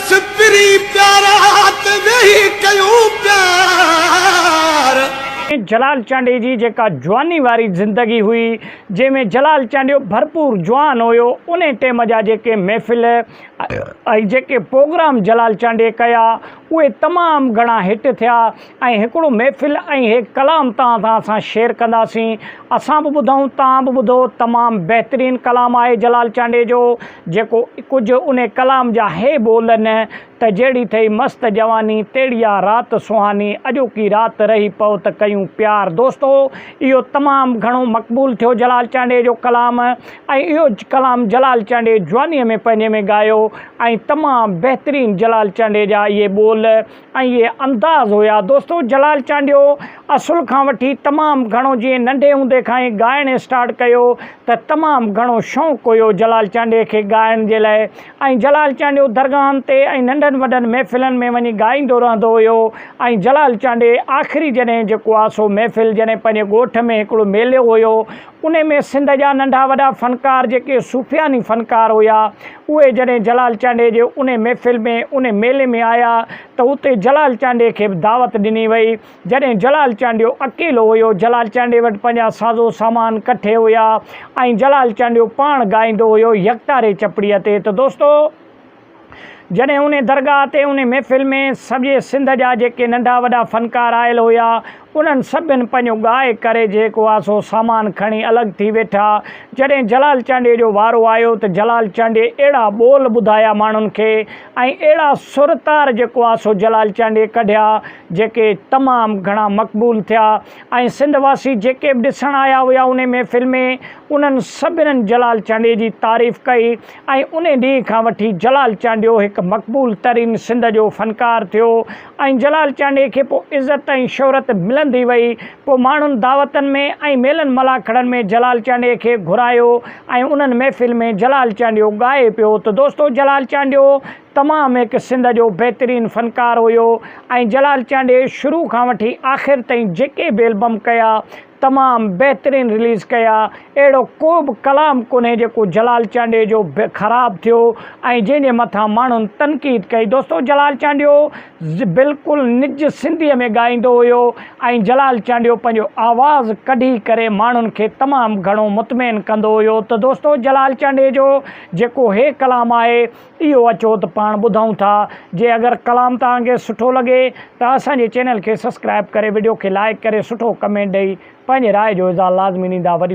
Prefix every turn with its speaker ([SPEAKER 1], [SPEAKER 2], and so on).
[SPEAKER 1] سپرين پيارا ته ويهي ڪيون پيار.
[SPEAKER 2] جلال چانڊيي جي جيڪا جواني واري زندگي هئي جنهن ۾ جلال چانڊيو ڀرپور جوان هيو انهي ٽيم جا جيڪي محفل ۽ جيڪي پوگرام جلال چانڊيي ڪيا اهي تمام گهڻا هٽ ٿيا ۽ هڪڙو محفل ۽ هي ڪلام توهان سان اسان شيئر ڪنداسين اسان به ٻڌون توهان به ٻڌو تمام بهترين ڪلام آهي جلال چانڊيي جو جيڪو ڪجهه انهي ڪلام جا هي ٻول نه ته جهڙي ٿئي مست جواني تهڙي آ رات سهاني اڄوڪي رات رهي پئو ته ڪيون پيار دوستو اهو تمام گهڻو مقبول ٿيو جلال چانڊيي جو ڪلام ۽ اهو ڪلام جلال چانڊيي جوانيء ۾ پنهنجي ۾ ڳايو ۽ تمام بهترين جلال چانڊيي جا اهي ٻول ۽ اهي انداز هيا. دوستو جلال چانڊيو اصل کان وٺي تمام گهڻو جيئن ننڍي هوندي کان ئي ڳائڻ اسٽارٽ ڪيو ته تمام گهڻو شوق هيو جلال چانڊيي کي ڳائڻ جي لاء ۽ جلال چانڊيو درگاهن تي ۽ ننڍن وڏن محفلن ۾ وڃي ڳائيندو رهندو هيو ۽ جلال چانڊيي آخري جڏهن جيڪو آ سو محفل جڏهن پنهنجي ڳوٺ ۾ هڪڙو ميلو هيو انهي ۾ سنڌ جا ننڍا وڏا فنڪار جيڪي صوفياني فنڪار هيا اهي جڏهن جلال چانڊيي جي انهي محفل ۾ انهي ميلي ۾ آيا ته اتي جلال چانڊيي کي به دعوت ڏني وئي جڏهن جلال چانڊيو اڪيلو هيو جلال چانڊيي وٽ پنهنجا سازو سامان ڪٺي هيا ۽ جلال چانڊيو پاڻ ڳائيندو هيو يڪتاري چپڙيء تي ته دوستو! جڏهن انهي درگاهه تي انهي محفل ۾ سڄي سنڌ جا جيڪي ننڍا وڏا فنڪار آيل هيا انهن سڀن پنهنجو ڳائي ڪري جيڪو آ سو سامان کڻي الڳ ٿي ويٺا جڏهن جلال چانڊيي جو وارو آيو ته جلال چانڊيي اهڙا ٻول ٻڌايا ماڻهن کي ۽ اهڙا سر تار جيڪو آ سو جلال چانڊيي ڪڍيا جيڪي تمام گهڻا مقبول ٿيا ۽ سنڌ واسي جيڪي به ڏسڻ آيا هيا انهي محفل ۾ انهن سڀنن جلال چانڊيي جي تعريف ڪئي ۽ انهي ڏينهن کان وٺي جلال چانڊيو هڪ مقبول ترين سنڌ جو فنڪار ٿيو ۽ جلال چانڊيي کي پوء عزت ۽ شهرت ملندي وئي پوء ماڻهن دعوتن ۾ ۽ ميلن ملاکڙن ۾ جلال چانڊيي کي گهرايو ۽ انهن محفل ۾ جلال چانڊيو ڳائي پيو ته دوستو جلال چانڊيو تمام هڪ سنڌ جو بهترين فنڪار هيو ۽ جلال چانڊيي شروع کان وٺي آخر تائين جيڪي به البم ڪيا تمام بهترين رليز ڪيا اهڙو ڪو به ڪلام ڪونهي جيڪو جلال چانڊيي جو خراب ٿيو ۽ جنهن جي مٿان ماڻهن تنقيد ڪئي دوستو جلال چانڊيو بلڪل نج سنڌي ۾ ڳائيندو هيو ۽ جلال چانڊيو پنهنجو آواز ڪڍي ڪري ماڻهن کي تمام گهڻو مطمئن ڪندو هيو ته دوستو جلال چانڊيي جو جيڪو هي ڪلام آهي اهو اچو ته پاڻ ٻڌون ٿا جي اگر ڪلام توهان کي سٺو لڳي ته اسان جي چينل کي سسڪرائب ڪري وڊيو کي لائيڪ ڪري سٺو ڪمينٽ ڏئي پنهنجي راء جو اظهار لازمي ڏيندا وڏي.